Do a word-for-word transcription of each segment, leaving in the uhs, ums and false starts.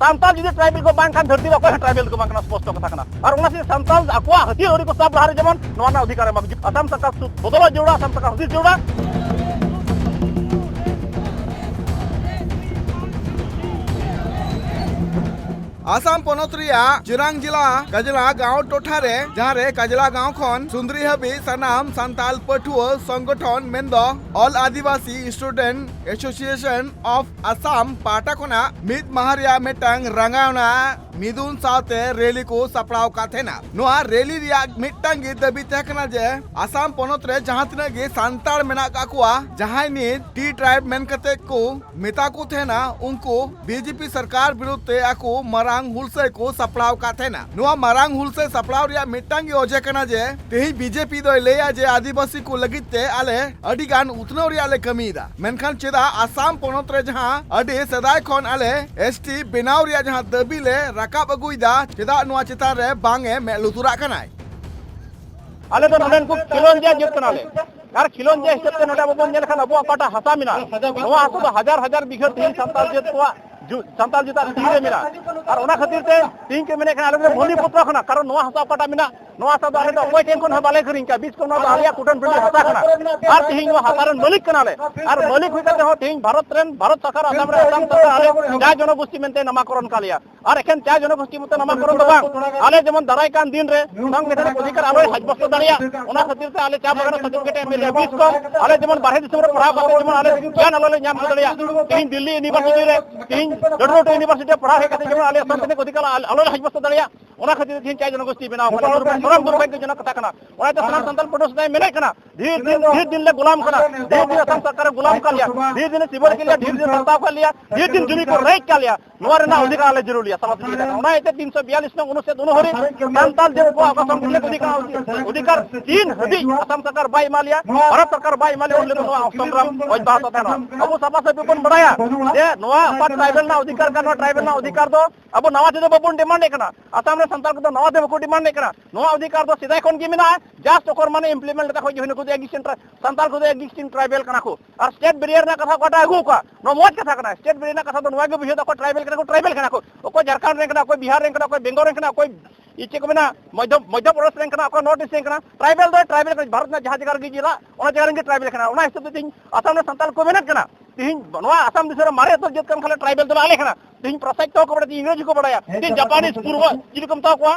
ᱥᱟᱱᱛᱟᱲ ᱡᱩᱫᱤ ᱴᱨᱟᱭᱵᱮᱞ ᱠᱚ ᱵᱟᱝ ᱠᱷᱟᱱ, ᱫᱷᱟᱹᱨᱛᱤ ᱨᱮ ᱚᱠᱚᱭ ᱦᱚᱸ ᱴᱨᱟᱭᱵᱮᱞ ᱠᱚ ᱵᱟᱝ ᱠᱟᱱᱟ, ᱥᱯᱚᱥᱴᱚ ᱠᱟᱛᱷᱟ ᱠᱟᱱᱟ᱾ ᱟᱨ ᱚᱱᱟ ᱥᱟᱱᱛᱟᱲ ᱟᱠᱚᱣᱟᱜ ᱦᱟᱹᱛᱭᱟᱹᱨ ᱟᱹᱣᱨᱤ ᱠᱚ ᱥᱟᱵ ᱞᱟᱦᱟ ᱨᱮ ᱡᱮᱢᱚᱱ ᱱᱚᱣᱟ ᱨᱮᱱᱟᱜ ᱚᱫᱷᱤᱠᱟᱨ ᱮᱢᱟ ᱠᱚ ᱦᱩᱭᱩᱜ, ᱟᱥᱟᱢ ᱥᱚᱨᱠᱟᱨ ᱥᱩ-, ᱵᱚᱫᱚᱞ ᱦᱚᱪᱚ ᱡᱟᱹᱨᱩᱲᱟ, ᱟᱥᱟᱢ ᱥᱚᱨᱠᱟᱨ ᱦᱩᱫᱤᱥ ᱡᱟᱹᱨᱩᱲᱟ᱾ ᱟᱥᱟᱢ ᱯᱚᱱᱚᱛ ᱨᱮᱭᱟᱜ ᱪᱤᱨᱟᱝ ᱡᱮᱞᱟ ᱠᱟᱡᱽᱞᱟ ᱜᱟᱶ ᱴᱚᱴᱷᱟ ᱨᱮ, ᱡᱟᱦᱟᱸ ᱨᱮ ᱠᱟᱡᱽᱞᱟ ᱜᱟᱶ ᱠᱷᱚᱱ ᱥᱩᱱᱫᱨᱤ ᱦᱟᱹᱵᱤᱡ ᱥᱟᱱᱟᱢ ᱥᱟᱱᱛᱟᱞ ᱯᱟᱹᱴᱷᱩᱣᱟᱹ ᱥᱚᱝᱜᱚᱴᱷᱚᱱ, ᱢᱮᱱᱫᱚ All Adivasi Student Association of Assam ᱯᱟᱦᱴᱟ ᱠᱷᱚᱱᱟᱜ ᱢᱤᱫ ᱢᱟᱦᱟ ᱨᱮᱭᱟᱜ ᱢᱤᱫᱴᱟᱝ ᱨᱟᱸᱜᱟᱣᱱᱟ ᱢᱤᱫᱩᱱ ᱥᱟᱶᱛᱮ ᱨᱮᱞᱤ ᱠᱚ ᱥᱟᱯᱲᱟᱣ ᱟᱠᱟᱫ ᱛᱟᱦᱮᱱᱟ᱾ ᱱᱚᱣᱟ ᱨᱮᱞᱤ ᱨᱮᱭᱟᱜ ᱢᱤᱫᱴᱟᱝ ᱜᱮ ᱫᱟᱹᱵᱤ ᱛᱟᱦᱮᱸ ᱠᱟᱱᱟ ᱡᱮ ᱟᱥᱟᱢ ᱯᱚᱱᱚᱛ ᱨᱮ ᱡᱟᱦᱟᱸ ᱛᱤᱱᱟᱹᱜ ᱜᱮ ᱥᱟᱱᱛᱟᱲ ᱢᱮᱱᱟᱜ ᱟᱠᱟᱫ ᱠᱚᱣᱟ, ᱡᱟᱦᱟᱸᱭ ᱱᱤᱛ ᱴᱤ ᱴᱨᱟᱭᱤᱵᱽ ᱢᱮᱱ ᱠᱟᱛᱮ ᱠᱚ ᱢᱮᱛᱟ ᱠᱚ ᱛᱟᱦᱮᱱᱟ, ᱩᱱᱠᱩ ᱵᱤᱡᱮᱯᱤ ᱥᱚᱨᱠᱟᱨ ᱵᱤᱨᱩᱫᱷ ᱛᱮ ᱟᱠᱚ ᱢᱟᱨᱟᱝ ᱦᱩᱞᱥᱟᱹᱭ ᱠᱚ ᱥᱟᱯᱲᱟᱣ ᱟᱠᱟᱫ ᱛᱟᱦᱮᱱᱟ᱾ ᱱᱚᱣᱟ ᱢᱟᱨᱟᱝ ᱦᱩᱞᱥᱟᱹᱭ ᱥᱟᱯᱲᱟᱣ ᱨᱮᱭᱟᱜ ᱢᱤᱫᱴᱟᱝ ᱜᱮ ᱚᱡᱮ ᱠᱟᱱᱟ ᱡᱮ ᱛᱮᱦᱮᱧ ᱵᱤᱡᱮᱯᱤ ᱫᱚᱭ ᱞᱟᱹᱭᱟ ᱡᱮ ᱟᱹᱫᱤᱵᱟᱹᱥᱤ ᱠᱚ ᱞᱟᱹᱜᱤᱫ ᱛᱮ ᱟᱞᱮ ᱟᱹᱰᱤ ᱜᱟᱱ ᱩᱛᱱᱟᱹᱣ ᱨᱮᱭᱟᱜ ᱞᱮ ᱠᱟᱹᱢᱤᱭᱮᱫᱟ, ᱢᱮᱱᱠᱷᱟᱱ ᱪᱮᱫᱟᱜ ᱟᱥᱟᱢ ᱯᱚᱱᱚᱛ ᱨᱮ ᱡᱟᱦᱟᱸ ᱟᱹᱰᱤ ᱥᱮᱫᱟᱭ ᱠᱷᱚᱱ ᱟᱞᱮ ᱮᱥ ᱴᱤ ᱵᱮᱱᱟᱣ ᱨᱮᱭᱟᱜ ᱡᱟᱦᱟᱸ ᱫᱟᱹᱵᱤ ᱞᱮ ᱨᱟᱠᱟᱵ ᱟᱹᱜᱩᱭᱮᱫᱟ, ᱪᱮᱫᱟᱜ ᱱᱚᱣᱟ ᱪᱮᱛᱟᱱ ᱨᱮ ᱵᱟᱝ ᱮ ᱢᱮᱫ ᱞᱩᱛᱩᱨᱟᱜ ᱠᱟᱱᱟᱭ? ᱟᱞᱮ ᱫᱚ ᱱᱚᱰᱮᱱ ᱠᱚ ᱠᱷᱮᱞᱳᱱᱡᱤᱭᱟᱹ ᱡᱟᱹᱛ ᱠᱟᱱᱟᱞᱮ᱾ ᱟᱨ ᱠᱷᱮᱞᱳᱱᱡᱤᱭᱟᱹ ᱦᱤᱥᱟᱹᱵ ᱛᱮ ᱱᱚᱰᱮ ᱟᱵᱚ ᱵᱚᱱ ᱧᱮᱞ ᱞᱮᱠᱷᱟᱱ ᱟᱵᱚᱣᱟᱜ ᱚᱠᱟᱴᱟᱜ ᱦᱟᱥᱟ ᱢᱮᱱᱟᱜᱼᱟ, ᱱᱚᱣᱟ ᱦᱟᱥᱟ ᱫᱚ ᱦᱟᱡᱟᱨ ᱦᱟᱡᱟᱨ ᱵᱤᱜᱷᱟᱹ ᱛᱮᱦᱮᱧ ᱥᱟᱱᱛᱟᱲ ᱡᱟᱹᱛ ᱠᱚᱣᱟᱜ ᱡᱩ-, ᱥᱟᱱᱛᱟᱲ ᱡᱟᱹᱛᱟᱜ ᱛᱤ ᱨᱮ ᱢᱮᱱᱟᱜᱼᱟ᱾ ᱟᱨ ᱚᱱᱟ ᱠᱷᱟᱹᱛᱤᱨ ᱛᱮ ᱛᱮᱦᱮᱧ ᱠᱚ ᱢᱮᱱᱮᱫ ᱠᱟᱱᱟ, ᱟᱞᱮ ᱫᱚ ᱢᱟᱹᱞᱤ ᱯᱩᱛᱨᱚ ᱠᱟᱱᱟ, ᱠᱟᱨᱚᱱ ᱱᱚᱣᱟ ᱦᱟᱥᱟ ᱚᱠᱟᱴᱟᱜ ᱢᱮᱱᱟᱜ, ᱱᱚᱣᱟ ᱦᱟᱥᱟ ᱫᱚ ᱟᱞᱮ ᱫᱚ ᱚᱠᱚᱭ ᱴᱷᱮᱱ ᱠᱷᱚᱱ ᱦᱚᱸ ᱵᱟᱞᱮ ᱠᱤᱨᱤᱧ ᱠᱟᱜᱼᱟ, ᱵᱤᱥ ᱠᱚ ᱱᱚᱣᱟ ᱫᱚ ᱟᱞᱮᱭᱟᱜ ᱠᱩᱴᱟᱹᱢ ᱴᱟᱺᱰᱤ ᱦᱟᱥᱟ ᱠᱟᱱᱟ᱾ ᱟᱨ ᱛᱮᱦᱮᱧ ᱱᱚᱣᱟ ᱦᱟᱥᱟ ᱨᱮᱱ ᱢᱟᱹᱞᱤᱠ ᱠᱟᱱᱟᱞᱮ᱾ ᱟᱨ ᱢᱟᱹᱞᱤᱠ ᱦᱩᱭ ᱠᱟᱛᱮ ᱦᱚᱸ ᱛᱮᱦᱮᱧ ᱵᱷᱟᱨᱚᱛ ᱨᱮᱱ, ᱵᱷᱟᱨᱚᱛ ᱥᱚᱨᱠᱟᱨ ᱟᱥᱟᱢ ᱨᱮ ᱟᱥᱟᱢ ᱥᱚᱨᱠᱟᱨ ᱟᱞᱮ ᱡᱟᱭ ᱡᱚᱱᱚᱜᱳᱥᱴᱤ ᱢᱮᱱᱛᱮ ᱱᱟᱢᱟᱠᱚᱨᱚᱱ ᱠᱟᱜ ᱞᱮᱭᱟ᱾ ᱟᱨ ᱮᱠᱷᱮᱱ ᱪᱟ ᱡᱚᱱᱚᱜᱳᱥᱴᱤ ᱢᱚᱛᱚ ᱱᱟᱢᱟᱠᱚᱨᱚᱱ ᱫᱚ ᱵᱟᱝ, ᱟᱞᱮ ᱡᱮᱢᱚᱱ ᱫᱟᱨᱟᱭ ᱠᱟᱱ ᱫᱤᱱ ᱨᱮ ᱥᱚᱝᱵᱤᱫᱷᱟᱱᱤᱠ ᱚᱫᱷᱤᱠᱟᱨ ᱟᱞᱚᱭ ᱦᱟᱡᱽᱵᱚᱥᱛᱚ ᱫᱟᱲᱮᱭᱟᱜ, ᱚᱱᱟ ᱠᱷᱟᱹᱛᱤᱨ ᱛᱮ ᱟᱞᱮ ᱪᱟ ᱵᱟᱜᱟᱱ ᱨᱮ ᱥᱟᱨᱴᱤᱯᱷᱤᱠᱮᱴ ᱮᱢ ᱞᱮᱭᱟ, ᱵᱤᱥ ᱠᱚᱢ, ᱟᱞᱮ ᱡᱮᱢᱚᱱ ᱵᱟᱨᱦᱮ ᱫᱤᱥᱚᱢ ᱨᱮ ᱯᱟᱲᱦᱟᱣ ᱠᱟᱛᱮ ᱡᱮᱢᱚᱱ ᱟᱞᱮ ᱜᱮᱭᱟᱱ ᱟᱞᱚ ᱞᱮ ᱧᱟᱢ ᱫᱟᱲᱮᱭᱟᱜ, ᱛᱮᱦᱮᱧ ᱫᱤᱞᱞᱤ ᱤᱭᱩᱱᱤᱵᱷᱟᱨᱥᱤᱴᱤ ᱨᱮ, ᱛᱮᱦᱮᱧ ᱞᱟᱹᱴᱩ ᱞᱟᱹᱴᱩ ᱤᱭᱩᱱᱤᱵᱷᱟᱨᱥᱤᱴᱤ ᱨᱮ ᱯᱟᱲᱦᱟᱣ ᱦᱮᱡ ᱠᱟᱛᱮ ᱡᱮᱢᱚᱱ ᱟᱞᱮ ᱥᱟᱝᱵᱤᱫᱷᱟᱱᱤᱠ ᱚᱫᱷᱤᱠᱟᱨ ᱟᱞ-, ᱟᱞᱚ ᱞᱮ ᱦᱟᱡᱽᱵᱚᱥᱛᱚ ᱫᱟᱲᱮᱭᱟᱜ, ᱚᱱᱟ ᱠᱷᱟᱹᱛᱤᱨ ᱛᱮ ᱛᱮᱦᱮᱧ ᱪᱟ ᱡᱚᱱᱚᱜᱳᱥᱴᱤ ᱵᱮᱱᱟᱣ ᱠᱟᱱᱟ᱾ ᱥᱚᱨᱚᱢ ᱫᱩᱨᱵᱷᱟᱜᱽᱭᱚ ᱡᱚᱱᱚᱠ ᱠᱟᱛᱷᱟ ᱠᱟᱱᱟ᱾ ᱚᱱᱟᱛᱮ ᱥᱟᱱᱟᱢ ᱥᱟᱱᱛᱟᱲ ᱯᱟᱹᱴᱷᱩᱣᱟᱹ ᱥᱟᱶᱛᱮ ᱢᱮᱱᱮᱫ ᱠᱟᱱᱟ, ᱰᱷᱮᱨ ᱫᱤᱱ, ᱰᱷᱮᱨ ᱫᱤᱱ ᱞᱮ ᱜᱳᱞᱟᱢ ᱠᱟᱱᱟ, ᱰᱷᱮᱨ ᱫᱤᱱ ᱟᱥᱟᱢ ᱥᱚᱨᱠᱟᱨᱮ ᱜᱳᱞᱟᱢ ᱠᱟᱜ ᱞᱮᱭᱟ, ᱰᱷᱮᱨ ᱫᱤᱱ ᱥᱤᱵᱟᱹᱲ ᱠᱮᱫ ᱞᱮᱭᱟ, ᱰᱷᱮᱨ ᱫᱤᱱ ᱥᱟᱨᱛᱟᱣ ᱠᱟᱜ ᱞᱮᱭᱟ, ᱰᱷᱮᱨ ᱫᱤᱱ ᱡᱩᱢᱤ ᱠᱚ ᱨᱮᱡ ᱠᱟᱜ ᱞᱮᱭᱟ᱾ ᱱᱚᱣᱟ ᱨᱮᱱᱟᱜ ᱚᱫᱷᱤᱠᱟᱨ ᱟᱞᱮ ᱡᱟᱹᱨᱩᱲ ᱞᱮᱭᱟ, ᱥᱟᱵᱟᱥᱤ ᱚᱫᱷᱤᱠᱟᱨ᱾ ᱚᱱᱟ ᱤᱭᱟᱹᱛᱮ ᱛᱤᱱᱥᱚ ᱵᱤᱭᱟᱞᱤᱥ ᱱᱚᱝ ᱚᱱᱩᱪᱷᱮᱫ ᱚᱱᱩᱥᱟᱨᱤ ᱥᱟᱱᱛᱟᱲ ᱡᱟᱹᱛ ᱠᱚᱣᱟᱜ ᱚᱠᱟ ᱥᱚᱝᱵᱤᱫᱷᱟᱱ ᱚᱫᱷᱤᱠᱟᱨ, ᱚᱫᱷᱤᱠᱟᱨ ᱛᱤᱱ ᱦᱟᱹᱵᱤᱡ ᱟᱥᱟᱢ ᱥᱚᱨᱠᱟᱨ ᱵᱟᱭ ᱮᱢᱟ ᱞᱮᱭᱟ, ᱵᱷᱟᱨᱚᱛ ᱥᱚᱨᱠᱟᱨ ᱵᱟᱭ ᱮᱢᱟ ᱞᱮᱭᱟ, ᱩᱱ ᱦᱤᱞᱳᱜ ᱱᱚᱣᱟ ᱥᱚᱝᱜᱨᱟᱢ ᱚᱵᱷᱭᱟᱦᱚᱛ ᱛᱟᱦᱮᱱᱟ᱾ ᱟᱵᱚ ᱥᱟᱯᱷᱟ ᱥᱟᱹᱯᱷᱤ ᱵᱚᱱ ᱵᱟᱲᱟᱭᱟ ᱡᱮ ᱱᱚᱣᱟ ᱚᱠᱟ ᱴᱨᱟᱭᱵᱮᱞ ᱨᱮᱱᱟᱜ ᱚᱫᱷᱤᱠᱟᱨ ᱠᱟᱱᱟ, ᱱᱚᱣᱟ ᱴᱨᱟᱭᱵᱮᱞ ᱨᱮᱱᱟᱜ ᱚᱫᱷᱤᱠᱟᱨ ᱫᱚ ᱟᱵᱚ ᱱᱟᱣᱟ ᱛᱮᱫᱚ ᱵᱟᱵᱚᱱ ᱰᱤᱢᱟᱱᱰ ᱮᱫ ᱠᱟᱱᱟ᱾ ᱟᱥᱟᱢ ᱨᱮ ᱥᱟᱱᱛᱟᱲ ᱠᱚᱫᱚ ᱱᱟᱣᱟ ᱛᱮ ᱵᱟᱠᱚ ᱰᱤᱢᱟᱱᱰ ᱮᱫ ᱠᱟᱱᱟ᱾ ᱱᱚᱣᱟ ᱚᱫᱷᱤᱠᱟᱨ ᱫᱚ ᱥᱮᱫᱟᱭ ᱠᱷᱚᱱ ᱜᱮ ᱢᱮᱱᱟᱜᱼᱟ᱾ ᱡᱟᱥᱴ ᱚᱠᱚᱨ ᱢᱟᱱᱮ ᱤᱢᱯᱞᱤᱢᱮᱱᱴ ᱞᱮᱠᱟ ᱠᱷᱚᱡ ᱜᱮ ᱦᱩᱭᱱᱟ, ᱠᱚ ᱮᱠᱡᱤᱥᱴᱮᱱᱴ, ᱥᱟᱱᱛᱟᱲ ᱠᱚᱫᱚ ᱮᱠᱡᱤᱥᱴᱤᱝ ᱴᱨᱟᱭᱵᱮᱞ ᱠᱟᱱᱟ ᱠᱚ᱾ ᱟᱨ ᱥᱴᱮᱴ ᱵᱮᱨᱤᱭᱟᱨ ᱨᱮᱱᱟᱜ ᱠᱟᱛᱷᱟ ᱚᱠᱟᱴᱟᱜ ᱟᱹᱜᱩ ᱠᱟᱜ, ᱱᱚᱣᱟ ᱢᱚᱡᱽ ᱠᱟᱛᱷᱟ ᱠᱟᱱᱟ᱾ ᱥᱴᱮᱴ ᱵᱮᱨᱤᱭᱟᱨ ᱨᱮᱱᱟᱜ ᱠᱟᱛᱷᱟ ᱫᱚ ᱱᱚᱣᱟ ᱜᱮ ᱵᱩᱡᱷᱟᱹᱣ ᱫᱟ, ᱚᱠᱚᱭ ᱴᱨᱟᱭᱵᱮᱞ ᱠᱟᱱᱟ ᱠᱚ, ᱚᱠᱚᱭ ᱡᱷᱟᱲᱠᱷᱚᱸᱰ ᱨᱮᱱ ᱠᱟᱱᱟ, ᱚᱠᱚᱭ ᱵᱤᱦᱟᱨ ᱨᱮᱱ ᱠᱟᱱᱟ, ᱚᱠᱚᱭ ᱵᱮᱝᱜᱚᱞ ᱨᱮᱱ ᱠᱟᱱᱟ, ᱚᱠᱚᱭ ᱪᱮᱫ ᱠᱚ ᱢᱮᱱᱟ, ᱢᱚᱫᱽᱫᱷᱚ, ᱢᱚᱫᱽᱫᱷᱚ ᱯᱨᱚᱫᱮᱥ ᱨᱮᱱ ᱠᱟᱱᱟ, ᱚᱠᱚᱭ ᱱᱚᱨᱛᱷ ᱤᱥᱴ ᱨᱮᱱ ᱠᱟᱱᱟ, ᱴᱨᱟᱭᱵᱮᱞ ᱫᱚ ᱴᱨᱟᱭᱵᱮᱞ ᱠᱟᱱᱟ᱾ ᱵᱷᱟᱨᱚᱛ ᱨᱮᱱᱟᱜ ᱡᱟᱦᱟᱸ ᱡᱟᱭᱜᱟ ᱨᱮᱜᱮ ᱪᱟᱞᱟᱜ, ᱚᱱᱟ ᱡᱟᱭᱜᱟ ᱨᱮᱱ ᱜᱮ ᱴᱨᱟᱭᱵᱮᱞ ᱠᱟᱱᱟ᱾ ᱚᱱᱟ ᱦᱤᱥᱟᱹᱵ ᱛᱮ ᱛᱮᱦᱮᱧ ᱟᱥᱟᱢ ᱨᱮ ᱥᱟᱱᱛᱟᱲ ᱠᱚ ᱢᱮᱱᱮᱫ ᱠᱟᱱᱟ᱾ ᱛᱮᱦᱮᱧ ᱱᱚᱣᱟ ᱟᱥᱟᱢ ᱫᱤᱥᱚᱢ ᱨᱮ ᱢᱟᱨᱮ ᱩᱛᱟᱹᱨ ᱡᱟᱹᱛ ᱠᱟᱱ ᱠᱷᱟᱱ ᱞᱮ ᱴᱨᱟᱭᱵᱮᱞ ᱫᱚᱞᱮ ᱟᱞᱮ ᱠᱟᱱᱟ᱾ ᱛᱮᱦᱮᱧ ᱯᱨᱚᱥᱟᱭᱤᱛ ᱠᱚᱦᱚᱸ ᱠᱚ ᱵᱟᱲᱟᱭᱟ, ᱛᱮᱦᱮᱧ ᱤᱝᱨᱮᱡᱤ ᱠᱚ ᱵᱟᱲᱟᱭᱟ, ᱛᱮᱦᱮᱧ ᱡᱟᱯᱟᱱᱤᱡ ᱯᱩᱨᱵᱚ ᱪᱤᱞᱤ ᱠᱚ ᱢᱮᱛᱟ ᱠᱚᱣᱟ,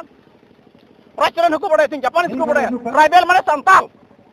ᱨᱟᱡᱽ ᱨᱮᱱ ᱦᱚᱸᱠᱚ ᱵᱟᱲᱟᱭᱟ᱾ ᱛᱮᱦᱮᱧ ᱡᱟᱯᱟᱱᱤᱡ ᱠᱚ ᱵᱟᱲᱟᱭᱟ᱾ ᱴᱨᱟᱭᱵᱮᱞ ᱢᱟᱱᱮ ᱥᱟᱱᱛᱟᱞ,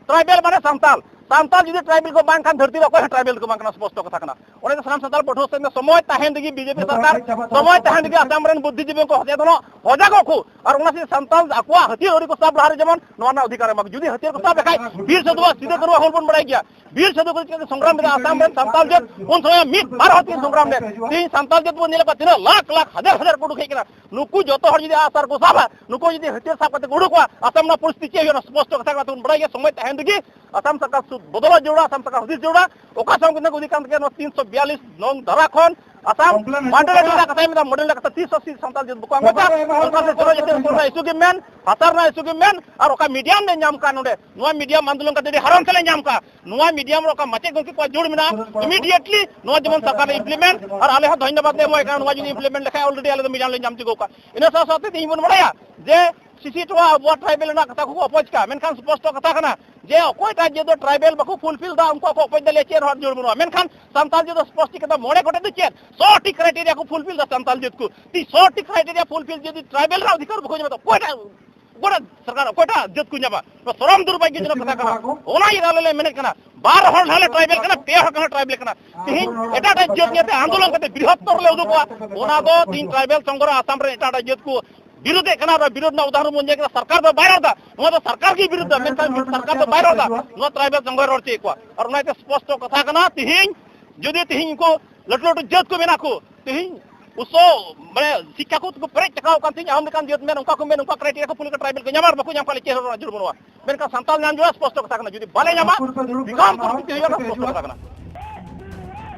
ᱴᱨᱟᱭᱵᱮᱞ ᱢᱟᱱᱮ ᱥᱟᱱᱛᱟᱞ᱾ ᱥᱟᱱᱛᱟᱞ ᱡᱩᱫᱤ ᱴᱨᱟᱭᱵᱮᱞ ᱠᱚ ᱵᱟᱝ ᱠᱷᱟᱱ ᱫᱷᱟᱹᱨᱛᱤ ᱨᱮ ᱚᱠᱚᱭ ᱦᱚᱸ ᱴᱨᱟᱭᱵᱮᱞ ᱠᱚ ᱵᱟᱝ ᱠᱟᱱᱟ, ᱥᱯᱚᱥᱴᱚ ᱠᱟᱛᱷᱟ ᱠᱟᱱᱟ᱾ ᱚᱸᱰᱮ ᱫᱚ ᱥᱟᱱᱟᱢ ᱥᱟᱱᱛᱟᱲ ᱯᱟᱹᱴᱷᱩᱣᱟᱹ ᱥᱮᱱ ᱫᱚ ᱥᱚᱢᱚᱭ ᱛᱟᱦᱮᱱ ᱛᱮᱜᱮ ᱵᱤᱡᱮᱯᱤ ᱥᱚᱨᱠᱟᱨ, ᱥᱚᱢᱚᱭ ᱛᱟᱦᱮᱱ ᱛᱮᱜᱮ ᱟᱥᱟᱢ ᱨᱮᱱ ᱵᱩᱫᱽᱫᱷᱤᱡᱤᱵᱤ ᱠᱚ ᱥᱚᱪᱮᱛᱚᱱᱚᱜ, ᱦᱚᱡᱟᱜᱚᱜ ᱠᱚ᱾ ᱟᱨ ᱚᱱᱟ ᱥᱮ ᱥᱟᱱᱛᱟᱞ ᱟᱠᱚᱣᱟᱜ ᱦᱟᱹᱛᱭᱟᱹᱨ ᱟᱹᱣᱨᱤ ᱠᱚ ᱥᱟᱵ ᱞᱟᱦᱟ ᱨᱮ ᱡᱮᱢᱚᱱ ᱱᱚᱣᱟ ᱨᱮᱱᱟᱜ ᱚᱫᱷᱤᱠᱟᱨ ᱮᱢᱟ ᱠᱚ᱾ ᱡᱩᱫᱤ ᱦᱟᱹᱛᱭᱟᱹᱨ ᱠᱚ ᱥᱟᱵ ᱞᱮᱠᱷᱟᱡ, ᱵᱤᱨ ᱥᱟᱹᱫᱷᱩᱣᱟᱜ ᱥᱤᱫᱩ ᱠᱟᱹᱱᱦᱩᱣᱟᱜ ᱦᱩᱞ ᱵᱚᱱ ᱵᱟᱲᱟᱭ ᱜᱮᱭᱟ᱾ ᱵᱤᱨ ᱥᱟᱹᱫᱷᱩ ᱠᱟᱹᱱᱦᱩ ᱪᱤᱠᱟᱹᱛᱮ ᱥᱚᱝᱜᱨᱟᱢ ᱞᱮᱫᱟ ᱟᱥᱟᱢ ᱨᱮᱱ ᱥᱟᱱᱛᱟᱞ ᱡᱟᱹᱛ, ᱩᱱ ᱥᱚᱢᱚᱭ ᱢᱤᱫ ᱵᱟᱨ ᱦᱚᱲ ᱛᱮ ᱥᱚᱝᱜᱨᱟᱢ ᱞᱮᱫ᱾ ᱛᱮᱦᱮᱧ ᱥᱟᱱᱛᱟᱞ ᱡᱟᱹᱛ ᱵᱚᱱ ᱧᱮᱞᱮᱫ ᱠᱚᱣᱟ ᱛᱤᱱᱟᱹᱜ ᱞᱟᱠᱷ ᱞᱟᱠᱷ ᱦᱟᱡᱟᱨ ᱦᱟᱡᱟᱨ ᱠᱚ ᱩᱰᱩᱠ ᱦᱮᱡ ᱠᱟᱱᱟ᱾ ᱱᱩᱠᱩ ᱡᱚᱛᱚ ᱦᱚᱲ ᱡᱩᱫᱤ ᱟᱜ ᱥᱟᱨ ᱠᱚ ᱥᱟᱵᱟ, ᱱᱩᱠᱩ ᱡᱩᱫᱤ ᱦᱟᱹᱛᱭᱟᱹᱨ ᱥᱟᱵ ᱠᱟᱛᱮ ᱠᱚ ᱩᱰᱩᱠᱚᱜᱼᱟ, ᱟᱥᱟᱢ ᱨᱮᱱᱟᱜ ᱯᱚᱨᱤᱥᱛᱷᱤᱛᱤ ᱪᱮᱫ ᱦᱩᱭᱩᱜᱼᱟ, ᱚᱱᱟ ᱥᱯᱚᱥᱴᱚ ᱠᱟᱛᱷᱟ ᱠᱟᱱᱟ᱾ ᱛᱮᱵᱚᱱ ᱵᱟᱲᱟᱭ ᱜᱮᱭᱟ, ᱥᱚᱢᱚᱭ ᱛᱟᱦᱮᱱ ᱨᱮᱜᱮ ᱟᱥᱟᱢ ᱥᱚᱨᱠᱟᱨ ᱥᱩᱫ ᱵᱚᱫᱚᱞᱚᱜ ᱡᱟᱹᱨᱩᱲᱟ, ᱟᱥᱟᱢ ᱥᱚᱨᱠᱟᱨ ᱦᱩᱫᱤᱥ ᱡᱟᱹᱨᱩᱲᱟ᱾ ᱚᱠᱟ ᱥᱚᱝᱵᱤᱫᱷᱟᱱ ᱠᱚ ᱤᱫᱤ ᱠᱟᱱ ᱛᱟᱠᱚᱣᱟ, ᱱᱚᱣᱟ ᱛᱤᱱᱥᱚ ᱵᱤᱭᱟᱞᱤᱥ ᱱᱚᱝ ᱫᱷᱟᱨᱟ ᱠᱷᱚᱱ ᱟᱥᱟᱢ ᱢᱚᱰᱮᱞ ᱨᱮᱱᱟᱜ ᱠᱟᱛᱷᱟᱭ ᱢᱮᱱᱫᱟ, ᱢᱚᱰᱮᱞ ᱨᱮᱱᱟᱜ ᱠᱟᱛᱷᱟ ᱛᱤᱥ ᱦᱚᱸ ᱥᱟᱱᱛᱟᱲ ᱡᱟᱹᱛ ᱵᱟᱠᱚ ᱟᱸᱜᱚᱪᱟ᱾ ᱚᱱᱠᱟ ᱥᱮ ᱪᱚᱞᱚ ᱡᱟᱛᱮ ᱚᱱᱟ ᱤᱥᱩ ᱜᱮ ᱢᱮᱱ, ᱦᱟᱥᱟ ᱨᱮᱱᱟᱜ ᱤᱥᱩ ᱜᱮ ᱢᱮᱱ, ᱟᱨ ᱚᱠᱟ ᱢᱤᱰᱤᱭᱟᱢ ᱞᱮ ᱧᱟᱢ ᱠᱟᱱ ᱱᱚᱰᱮ, ᱱᱚᱣᱟ ᱢᱤᱰᱤᱭᱟᱢ ᱟᱱᱫᱳᱞᱚᱱ ᱠᱟᱛᱮ ᱟᱹᱰᱤ ᱦᱟᱨᱚᱱ ᱛᱮᱞᱮ ᱧᱟᱢ ᱠᱟᱜᱼᱟ᱾ ᱱᱚᱣᱟ ᱢᱤᱰᱤᱭᱟᱢ ᱨᱮ ᱚᱠᱟ ᱢᱟᱪᱮᱫ ᱜᱚᱢᱠᱮ ᱠᱚᱣᱟᱜ ᱡᱳᱨ ᱢᱮᱱᱟᱜᱼᱟ, ᱤᱢᱤᱰᱤᱭᱮᱴᱞᱤ ᱱᱚᱣᱟ ᱡᱮᱢᱚᱱ ᱥᱚᱨᱠᱟᱨ ᱨᱮ ᱤᱢᱯᱞᱤᱢᱮᱱᱴ, ᱟᱨ ᱟᱞᱮ ᱦᱚᱸ ᱫᱷᱚᱱᱭᱚᱵᱟᱫ ᱞᱮ ᱮᱢᱚᱜ ᱠᱟᱱᱟ᱾ ᱱᱚᱣᱟ ᱡᱩᱫᱤ ᱤᱢᱯᱞᱤᱢᱮᱱᱴ ᱞᱮᱠᱷᱟᱡ ᱚᱞᱨᱮᱰᱤ ᱟᱞᱮ ᱫᱚ ᱢᱤᱰᱤᱭᱟᱢ ᱞᱮ ᱧᱟᱢ ᱪᱩᱠᱟᱹᱣ ᱠᱟᱜᱼᱟ᱾ ᱤᱱᱟᱹ ᱥᱟᱶ ᱥᱟᱶᱛᱮ ᱛᱮᱦᱮᱧ ᱵᱚᱱ ᱵᱟᱲᱟᱭᱟ ᱡᱮ ᱥᱤᱥᱤ ᱴᱚᱞᱟ ᱟᱵᱚᱣᱟᱜ ᱴᱨᱟᱭᱵᱮᱞ ᱨᱮᱱᱟᱜ ᱠᱟᱛᱷᱟ ᱠᱚᱠᱚ ᱚᱯᱚᱡᱽ ᱠᱟᱜᱼᱟ, ᱢᱮᱱᱠᱷᱟᱱ ᱥᱯᱚᱥᱴᱚ ᱠᱟᱛᱷᱟ ᱠᱟᱱᱟ ᱡᱮ ᱚᱠᱚᱭᱴᱟᱜ ᱡᱟᱹᱛ ᱫᱚ ᱴᱨᱟᱭᱵᱮᱞ ᱵᱟᱠᱚ ᱯᱷᱩᱞᱯᱷᱤᱞ ᱫᱟ, ᱩᱱᱠᱩᱣᱟᱜ ᱠᱚ ᱚᱯᱚᱡᱽ ᱫᱟ, ᱞᱟᱹᱭᱟ ᱪᱮᱫ ᱦᱚᱸ ᱡᱳᱨ ᱵᱟᱹᱱᱩᱜᱼᱟ᱾ ᱢᱮᱱᱠᱷᱟᱱ ᱥᱟᱱᱛᱟᱞ ᱡᱟᱹᱛ ᱫᱚ ᱥᱯᱚᱥᱴᱤ ᱠᱟᱛᱷᱟ ᱢᱚᱬᱮ ᱜᱚᱴᱮᱡ ᱫᱚ ᱪᱮᱫ ᱥᱚᱴᱷᱤᱠ ᱠᱨᱟᱭᱴᱮᱨᱤᱭᱟ ᱠᱚ ᱯᱷᱩᱞᱯᱷᱤᱞ ᱫᱟ ᱥᱟᱱᱛᱟᱞ ᱡᱟᱹᱛ ᱠᱚ᱾ ᱛᱤ ᱥᱚᱴᱷᱤᱠ ᱠᱨᱟᱭᱴᱮᱨᱤᱭᱟ ᱯᱷᱩᱞᱯᱷᱤᱞ ᱡᱩᱫᱤ ᱴᱨᱟᱭᱵᱮᱞ ᱨᱮᱱᱟᱜ ᱚᱫᱷᱤᱠᱟᱨ ᱵᱟᱠᱚ ᱧᱟᱢᱟ, ᱛᱚ ᱚᱠᱚᱭᱴᱟᱜ ᱜᱚᱴᱟ ᱥᱚᱨᱠᱟᱨ ᱚᱠᱚᱭᱴᱟᱜ ᱡᱟᱹᱛ ᱠᱚ ᱧᱟᱢᱟ? ᱱᱚᱣᱟ ᱥᱚᱨᱚᱢ ᱫᱩᱨᱵᱷᱟᱜᱽᱭᱚ ᱡᱚᱱᱚᱠ ᱠᱟᱛᱷᱟ ᱠᱟᱱᱟ᱾ ᱚᱱᱟ ᱤᱭᱟᱹ ᱟᱞᱮ ᱞᱮ ᱢᱮᱱᱮᱫ ᱠᱟᱱᱟ, ᱵᱟᱨ ᱦᱚᱲ ᱱᱟᱦᱟᱜ ᱞᱮ ᱴᱨᱟᱭᱵᱮᱞ ᱠᱟᱱᱟ, ᱯᱮ ᱦᱚᱲ ᱠᱟᱱᱟ ᱴᱨᱟᱭᱵᱮᱞ ᱠᱟᱱᱟ᱾ ᱛᱤᱦᱤᱧ ᱮᱴᱟᱜ ᱮᱴᱟᱜ ᱡᱟᱹᱛ ᱧᱮᱞᱛᱮ ᱟᱱᱫᱳᱞᱚᱱ ᱠᱟᱛᱮ ᱵᱨᱤᱦᱚᱛᱛᱚᱨ ᱞᱮ ᱩᱫᱩᱜᱚᱜᱼᱟ, ᱚᱱᱟ ᱫᱚ ᱛᱤᱦᱤᱧ ᱴᱨᱟᱭᱵᱮᱞ ᱥᱚᱝᱜᱚ ᱨᱮ ᱟᱥᱟᱢ ᱨᱮ ᱮᱴᱟᱜ ᱮᱴᱟᱜ ᱡᱟᱹᱛ ᱠᱚ ᱵᱤᱨᱳᱫᱮᱫ ᱠᱟᱱᱟ᱾ ᱟᱨ ᱵᱤᱨᱳᱫ ᱨᱮᱱᱟᱜ ᱩᱫᱟᱦᱚᱨᱚᱱ ᱵᱚᱱ ᱧᱮᱞ ᱠᱮᱫᱟ, ᱥᱚᱨᱠᱟᱨ ᱫᱚ ᱵᱟᱭ ᱨᱚᱲ ᱮᱫᱟ, ᱱᱚᱣᱟ ᱫᱚ ᱥᱚᱨᱠᱟᱨ ᱜᱮ ᱵᱤᱨᱳᱫ ᱮᱫᱟ, ᱢᱮᱱᱠᱷᱟᱱ ᱥᱚᱨᱠᱟᱨ ᱫᱚ ᱵᱟᱭ ᱨᱚᱲ ᱮᱫᱟ᱾ ᱱᱚᱣᱟ ᱴᱨᱟᱭᱵᱮᱞ ᱥᱚᱝᱜᱚ ᱨᱚᱲ ᱦᱚᱪᱚᱭᱮᱫ ᱠᱚᱣᱟ᱾ ᱟᱨ ᱚᱱᱟ ᱤᱭᱟᱹᱛᱮ ᱥᱯᱚᱥᱴᱚ ᱠᱟᱛᱷᱟ ᱠᱟᱱᱟ, ᱛᱤᱦᱤᱧ ᱡᱩᱫᱤ ᱛᱤᱦᱤᱧ ᱩᱱᱠᱩ ᱞᱟᱹᱴᱩ ᱞᱟᱹᱴᱩ ᱡᱟᱹᱛ ᱠᱚ ᱢᱮᱱᱟᱜ ᱠᱚ, ᱛᱤᱦᱤᱧ ᱩᱥᱚ ᱢᱟᱱᱮ ᱥᱤᱠᱠᱷᱟ ᱠᱚ ᱛᱮᱠᱚ ᱯᱮᱨᱮᱡ ᱪᱟᱠᱟᱣ ᱟᱠᱟᱱ ᱛᱤᱧ, ᱟᱢ ᱞᱮᱠᱟᱱ ᱡᱟᱹᱛ ᱢᱮᱱ, ᱚᱱᱠᱟ ᱠᱚ ᱢᱮᱱ, ᱚᱱᱠᱟ ᱠᱨᱟᱭᱴᱮᱨᱤᱭᱟ ᱠᱚ ᱯᱷᱩᱞ ᱠᱟᱛᱮ ᱴᱨᱟᱭᱵᱮᱞ ᱠᱚ ᱧᱟᱢᱟ ᱟᱨ ᱵᱟᱠᱚ ᱧᱟᱢ ᱠᱷᱟᱱ ᱪᱮᱫ ᱦᱚᱸ ᱨᱮᱱᱟᱜ ᱡᱟᱹᱨᱩᱲ ᱵᱟᱹᱱᱩᱜᱼᱟ᱾ ᱢᱮᱱᱠᱷᱟᱱ ᱥᱟᱱᱛᱟᱞ ᱧᱟᱢ ᱡᱟᱹᱨᱩᱲᱟ, ᱥᱯᱚᱥᱴᱚ ᱠᱟᱛᱷᱟ ᱠᱟᱱᱟ᱾ ᱡᱩᱫᱤ ᱵᱟᱞᱮ ᱧᱟᱢᱟ, ᱵᱤᱠᱚᱢ ᱯᱚᱨᱤᱥᱛᱷᱤᱛᱤ ᱦᱩᱭᱩᱜᱼᱟ, ᱥᱯᱚᱥᱴᱚ ᱠᱟᱛᱷᱟ ᱠᱟᱱᱟ᱾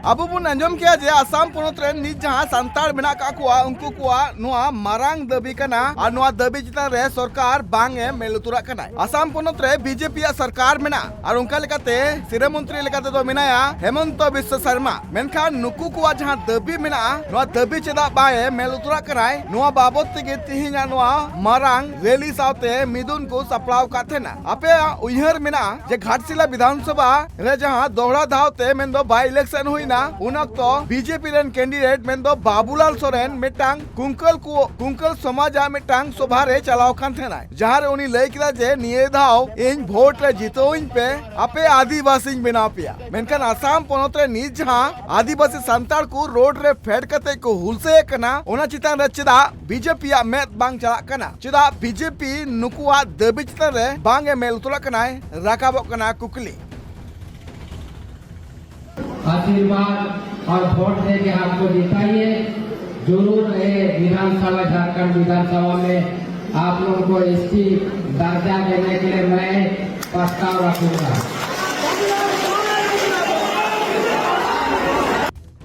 ᱟᱵᱚ ᱵᱚᱱ ᱟᱸᱡᱚᱢ ᱠᱮᱭᱟ ᱡᱮ ᱟᱥᱟᱢ ᱯᱚᱱᱚᱛ ᱨᱮᱱ ᱱᱤᱛ ᱡᱟᱦᱟᱸ ᱥᱟᱱᱛᱟᱲ ᱢᱮᱱᱟᱜ ᱠᱟᱜ ᱠᱚᱣᱟ, ᱩᱱᱠᱩ ᱠᱚᱣᱟᱜ ᱱᱚᱣᱟ ᱢᱟᱨᱟᱝ ᱫᱟᱹᱵᱤ ᱠᱟᱱᱟ ᱟᱨ ᱱᱚᱣᱟ ᱫᱟᱹᱵᱤ ᱪᱮᱛᱟᱱ ᱨᱮ ᱥᱚᱨᱠᱟᱨ ᱵᱟᱝ ᱮ ᱢᱮᱫ ᱞᱩᱛᱩᱨᱟᱜ ᱠᱟᱱᱟᱭ᱾ ᱟᱥᱟᱢ ᱯᱚᱱᱚᱛ ᱨᱮ ᱵᱤᱡᱮᱯᱤ ᱭᱟᱜ ᱥᱚᱨᱠᱟᱨ ᱢᱮᱱᱟᱜᱼᱟ ᱟᱨ ᱚᱱᱠᱟ ᱞᱮᱠᱟᱛᱮ ᱥᱤᱨᱟᱹ ᱢᱚᱱᱛᱨᱤ ᱞᱮᱠᱟ ᱛᱮᱫᱚ ᱢᱮᱱᱟᱭᱟ ᱦᱮᱢᱚᱱᱛᱚ ᱵᱤᱥᱥᱚ ᱥᱚᱨᱢᱟ᱾ ᱢᱮᱱᱠᱷᱟᱱ ᱱᱩᱠᱩ ᱠᱚᱣᱟᱜ ᱡᱟᱦᱟᱸ ᱫᱟᱹᱵᱤ ᱢᱮᱱᱟᱜᱼᱟ, ᱱᱚᱣᱟ ᱫᱟᱹᱵᱤ ᱪᱮᱫᱟᱜ ᱵᱟᱭ ᱢᱮᱫ ᱞᱩᱛᱩᱨᱟᱜ ᱠᱟᱱᱟᱭ, ᱱᱚᱣᱟ ᱵᱟᱵᱚᱛ ᱛᱮᱜᱮ ᱛᱤᱦᱤᱧᱟᱜ ᱱᱚᱣᱟ ᱢᱟᱨᱟᱝ ᱨᱮᱞᱤ ᱥᱟᱶᱛᱮ ᱢᱤᱫᱩᱱ ᱠᱚ ᱥᱟᱯᱲᱟᱣ ᱟᱠᱟᱫ ᱛᱟᱦᱮᱱᱟ᱾ ᱟᱯᱮᱭᱟᱜ ᱩᱭᱦᱟᱹᱨ ᱢᱮᱱᱟᱜᱼᱟ ᱡᱮ ᱜᱷᱟᱴᱥᱤᱞᱟ ᱵᱤᱫᱷᱟᱱ ᱥᱚᱵᱷᱟ ᱨᱮ ᱡᱟᱦᱟᱸ ᱫᱚᱦᱲᱟ ᱫᱷᱟᱣ ᱛᱮ ᱢᱮᱱᱫᱚ ᱵᱟᱭ ᱤᱞᱮᱠᱥᱚᱱ ᱦᱩᱭᱱᱟ, ᱩᱱ ᱚᱠᱛᱚ ᱵᱤᱡᱮᱯᱤ ᱨᱮᱱ ᱠᱮᱱᱰᱤᱰᱮᱴ ᱢᱮᱱᱫᱚ ᱵᱟᱵᱩᱞᱟᱞ ᱥᱚᱨᱮᱱ ᱢᱤᱫᱴᱟᱝ ᱠᱩᱝᱠᱟᱹᱞ ᱠᱚ, ᱠᱩᱝᱠᱟᱹᱞ ᱥᱚᱢᱟᱡᱟᱜ ᱢᱤᱫᱴᱟᱝ ᱥᱚᱵᱷᱟ ᱨᱮ ᱪᱟᱞᱟᱣ ᱠᱟᱱ ᱛᱟᱦᱮᱱᱟᱭ, ᱡᱟᱦᱟᱸ ᱨᱮ ᱩᱱᱤ ᱞᱟᱹᱭ ᱠᱮᱫᱟ ᱡᱮ ᱱᱤᱭᱟᱹ ᱫᱷᱟᱣ ᱤᱧ ᱵᱷᱳᱴ ᱨᱮ ᱡᱤᱛᱟᱹᱣᱤᱧ ᱯᱮ, ᱟᱯᱮ ᱟᱹᱫᱤᱵᱟᱹᱥᱤᱧ ᱵᱮᱱᱟᱣ ᱯᱮᱭᱟ᱾ ᱢᱮᱱᱠᱷᱟᱱ ᱟᱥᱟᱢ ᱯᱚᱱᱚᱛ ᱨᱮ ᱱᱤᱛ ᱡᱟᱦᱟᱸ ᱟᱹᱫᱤᱵᱟᱹᱥᱤ ᱥᱟᱱᱛᱟᱲ ᱠᱚ ᱨᱳᱰ ᱨᱮ ᱯᱷᱮᱰ ᱠᱟᱛᱮ ᱠᱚ ᱦᱩᱞᱥᱟᱹᱭᱮᱫ ᱠᱟᱱᱟ, ᱚᱱᱟ ᱪᱮᱛᱟᱱ ᱨᱮ ᱪᱮᱫᱟᱜ ᱵᱤᱡᱮᱯᱤ ᱭᱟᱜ ᱢᱮᱫ ᱵᱟᱝ ᱪᱟᱞᱟᱜ ᱠᱟᱱᱟ? ᱪᱮᱫᱟᱜ ᱵᱤᱡᱮᱯᱤ ᱱᱩᱠᱩᱣᱟᱜ ᱫᱟᱹᱵᱤ ᱪᱮᱛᱟᱱ ᱨᱮ ᱵᱟᱝ ᱮ ᱢᱮᱫ ᱞᱩᱛᱩᱨᱟᱜ ᱠᱟᱱᱟᱭ, ᱨᱟᱠᱟᱵᱚᱜ ᱠᱟᱱᱟ ᱠᱩᱠᱞᱤ᱾ आशीर्वाद और वोट दे के आपको जिताइए। जरूर रहे विधानसभा, झारखंड विधानसभा में आप लोगों को एसटी दर्जा देने के लिए मैं प्रस्ताव रखूंगा।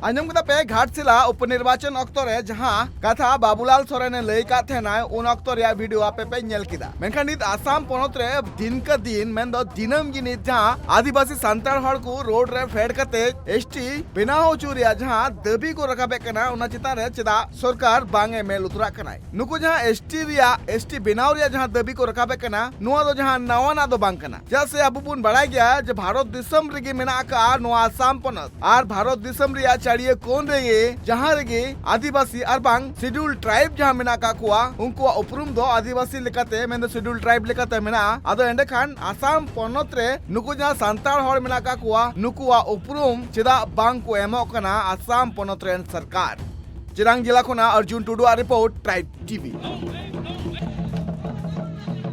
ᱟᱸᱡᱚᱢ ᱠᱮᱫᱟ ᱯᱮ, ᱜᱷᱟᱴᱥᱤᱞᱟ ᱩᱯᱚᱱᱤᱨᱵᱟᱪᱚᱱ ᱚᱠᱛᱚ ᱨᱮ ᱡᱟᱦᱟᱸ ᱠᱟᱛᱷᱟ ᱵᱟᱵᱩᱞᱟᱞ ᱥᱚᱨᱮᱱ ᱮ ᱞᱟᱹᱭ ᱠᱟᱫ ᱛᱟᱦᱮᱱᱟᱭ, ᱩᱱ ᱚᱠᱛᱚ ᱨᱮᱭᱟᱜ ᱵᱷᱤᱰᱤᱭᱳ ᱟᱯᱮ ᱯᱮ ᱧᱮᱞ ᱠᱮᱫᱟ᱾ ᱢᱮᱱᱠᱷᱟᱱ ᱱᱤᱛ ᱟᱥᱟᱢ ᱯᱚᱱᱚᱛ ᱨᱮ ᱫᱤᱱᱠᱟᱹ ᱫᱤᱱ, ᱢᱮᱱᱫᱚ ᱫᱤᱱᱟᱹᱢ ᱜᱮ ᱱᱤᱛ ᱡᱟᱦᱟᱸ ᱟᱹᱫᱤᱵᱟᱹᱥᱤ ᱥᱟᱱᱛᱟᱲ ᱦᱚᱲ ᱠᱚ ᱨᱳᱰ ᱨᱮ ᱯᱷᱮᱰ ᱠᱟᱛᱮ ᱮᱥᱴᱤ ᱵᱮᱱᱟᱣ ᱦᱚᱪᱚ ᱨᱮᱭᱟᱜ ᱡᱟᱦᱟᱸ ᱫᱟᱹᱵᱤ ᱠᱚ ᱨᱟᱠᱟᱵᱮᱫ ᱠᱟᱱᱟ, ᱚᱱᱟ ᱪᱮᱛᱟᱱ ᱨᱮ ᱪᱮᱫᱟᱜ ᱥᱚᱨᱠᱟᱨ ᱵᱟᱝ ᱮ ᱢᱮᱫ ᱞᱩᱛᱩᱨᱟᱜ ᱠᱟᱱᱟᱭ? ᱱᱩᱠᱩ ᱡᱟᱦᱟᱸ ᱮᱥᱴᱤ ᱨᱮᱭᱟᱜ, ᱮᱥᱴᱤ ᱵᱮᱱᱟᱣ ᱨᱮᱭᱟᱜ ᱡᱟᱦᱟᱸ ᱫᱟᱹᱵᱤ ᱠᱚ ᱨᱟᱠᱟᱵᱮᱫ ᱠᱟᱱᱟ, ᱱᱚᱣᱟ ᱫᱚ ᱡᱟᱦᱟᱸ ᱱᱟᱣᱟᱱᱟᱜ ᱫᱚ ᱵᱟᱝ ᱠᱟᱱᱟ᱾ ᱪᱮᱫᱟᱜ ᱥᱮ ᱟᱵᱚ ᱵᱚᱱ ᱵᱟᱲᱟᱭ ᱜᱮᱭᱟ ᱡᱮ ᱵᱷᱟᱨᱚᱛ ᱫᱤᱥᱚᱢ ᱨᱮᱜᱮ ᱢᱮᱱᱟᱜ ᱟᱠᱟᱫᱼᱟ ᱱᱚᱣᱟ ᱟᱥᱟᱢ ᱯᱚᱱᱚᱛ, ᱟᱨ ᱵᱷᱟᱨᱚᱛ ᱫᱤᱥᱚᱢ ᱨᱮᱭᱟᱜ ᱪᱟᱹᱲᱤᱭᱟᱹ ᱠᱚᱱ ᱨᱮᱜᱮ ᱡᱟᱦᱟᱸ ᱨᱮᱜᱮ ᱟᱹᱫᱤᱵᱟᱹᱥᱤ ᱟᱨ ᱵᱟᱝ ᱥᱤᱰᱩᱞ ᱴᱨᱟᱭᱤᱵ ᱡᱟᱦᱟᱸ ᱢᱮᱱᱟᱜ ᱟᱠᱟᱫ ᱠᱚᱣᱟ, ᱩᱱᱠᱩᱣᱟᱜ ᱩᱯᱨᱩᱢ ᱫᱚ ᱟᱹᱫᱤᱵᱟᱹᱥᱤ ᱞᱮᱠᱟᱛᱮ, ᱢᱮᱱᱫᱚ ᱥᱤᱰᱩᱞ ᱴᱨᱟᱭᱤᱵ ᱞᱮᱠᱟᱛᱮ ᱢᱮᱱᱟᱜᱼᱟ᱾ ᱟᱫᱚ ᱮᱸᱰᱮᱠᱷᱟᱱ ᱟᱥᱟᱢ ᱯᱚᱱᱚᱛ ᱨᱮ ᱱᱩᱠᱩ ᱡᱟᱦᱟᱸ ᱥᱟᱱᱛᱟᱲ ᱦᱚᱲ ᱢᱮᱱᱟᱜ ᱟᱠᱟᱫ ᱠᱚᱣᱟ, ᱱᱩᱠᱩᱣᱟᱜ ᱩᱯᱨᱩᱢ ᱪᱮᱫᱟᱜ ᱵᱟᱝ ᱠᱚ ᱮᱢᱚᱜ ᱠᱟᱱᱟ ᱟᱥᱟᱢ ᱯᱚᱱᱚᱛ ᱨᱮᱱ ᱥᱚᱨᱠᱟᱨ? ᱪᱤᱨᱟᱝ ᱡᱮᱞᱟ ᱠᱷᱚᱱᱟᱜ ᱚᱨᱡᱩᱱ ᱴᱩᱰᱩᱣᱟᱜ ᱨᱤᱯᱳᱨᱴ, ᱴᱨᱟᱭᱤᱵ ᱴᱤᱵᱷᱤ᱾